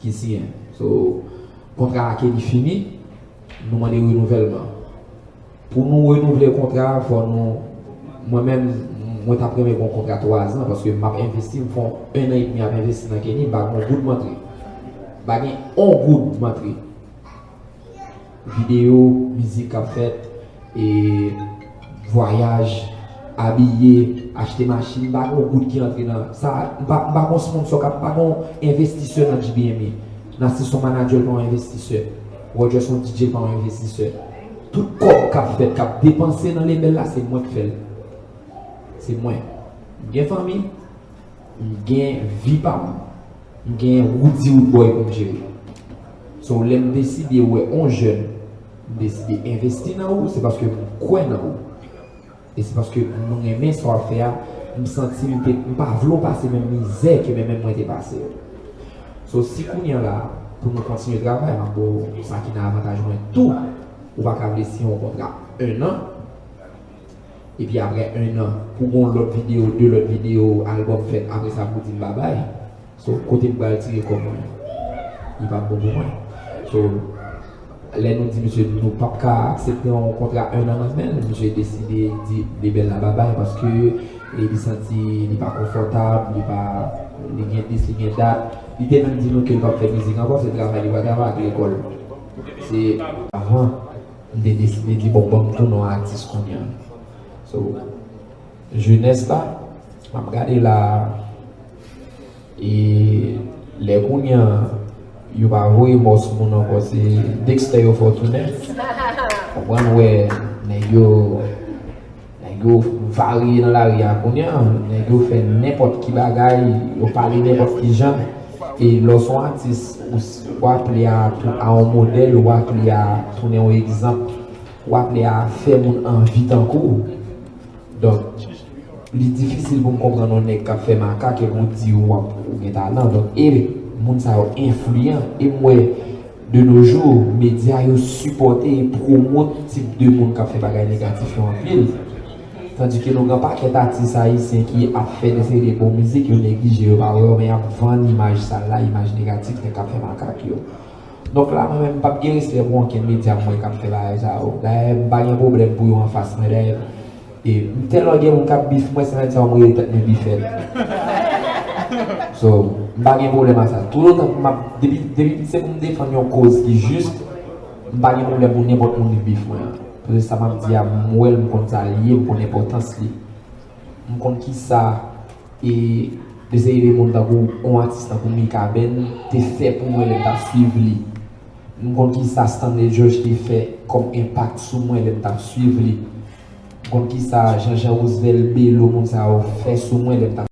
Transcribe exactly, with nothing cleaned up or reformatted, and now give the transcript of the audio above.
ki siyen. So, kontra a ke li fini, nou mande renouvèlman. Pou nou renouvle kontra a, fò nou, mwen menm, mwen t ap renmen gen yon kontra twa zan, paske m ap envesti, m fè yon enn an edmi ap envesti nan Kenny, m pa gen yon goud m antre. M pa gen yon goud m antre. Videyo, mizik k ap fèt, e vwayaj, abiye, achte machin, m pa gen yon goud ki antre nan sa, m pa, m pa gen yon sponsò k ap, m pa gen yon envestisè nan G B M E. Nasty se yon manadjè, l pa yon envestisè. Roger se yon D J, l pa yon envestisè. Tout kòb k ap fèt, k ap depanse nan lebèl la, se mwen k fè l. Se mwen. M gen fanmi, m gen vi pa m, m gen Roody Roodboy pou m jere. So, lè m deside wè on jèn, m deside envesti nan ou, se paske m kwè nan ou. E se paske m renmen sa w ap fè a, m santi m te, m pa vle w pase menm mizè ke menm mwen te pase yo. So, si kounye a la, pou nou kontinye travay, m ap ba w sa ki nan avantaj mwen tou, ou pa ka vle siyen yon kontra enn an, epi apre enn an, pou gon lòt videyo, de lòt videyo, albòm fèt, apre sa pou di m babay. So, kote m pral tire kòb mwen? Li p ap bon pou mwen. So, lè nou di misye nou p ap ka aksepte yon kontra enn an nan men l, misye deside di lebèl la babay paske e li santi li pa konfòtab, li pa, li gen dis, li gen dat. Li te menm di nou ke li p ap fè mizik ankò, se travay li pral travay ak lekòl. Se avan, m te deside di, bon, ban m tounen yon atis kounye a. So, jenès la, m ap gade la, e lè kounye a, yo pa voye mòs moun ankò, se Dexter yo fè w tounen. Konprann, wè, nèg yo, nèg yo varye nan lari a kounye a, nèg yo fè nenpòt ki bagay, yo pale nenpòt ki jan. E lè w se yon atis, ou s-, w aple a tou-, a yon modèl, w aple a tounen yon egzanp, w aple a fè moun anvi tankou w. Donk, li difisil pou m konprann yon nèg k ap fè makak epi w di w ap, ou gen talan. Donk, e moun sa yo enfliyan. E m wè, de nos jours, medya yo sipòte e pwomot tip de moun k ap fè bagay negatif yo anpil. Tandike nou gen pakèt atis ayisyen ki ap fè de seri de bon mizik, yo neglije, yo pa wè yo, men y ap vann imaj sal la, imaj negatif nèg k ap fè makak yo. Donk la, mwen menm, m p ap gen respè pou okenn medya m wè k ap fè bagay sa yo. Dayè, m pa gen pwoblèm pou yo anfas mwen. Dayè, e m tèlman gen moun k ap bif mwen, se nan sa yo m rele tèt mwen bifèt. So, m pa gen pwoblèm ak sa. Toutotan m ap, depi, depi se pou m defann yon koz ki jis, m pa gen pwoblèm pou nenpòt moun vin bif mwen an. Paske sa m ap di a, m wè l, m konn sa l ye, m konn enpòtans li. M konn kisa e de seri de moun tankou yon atis tankou Mikaben te fè pou mwen lè m t ap swiv li. M konn kisa Stanley George te fè kòm enpak sou mwen lè m t ap swiv li. M konn kisa Jean Jean Roosevelt, Belo, moun sa yo fè sou mwen lè m t ap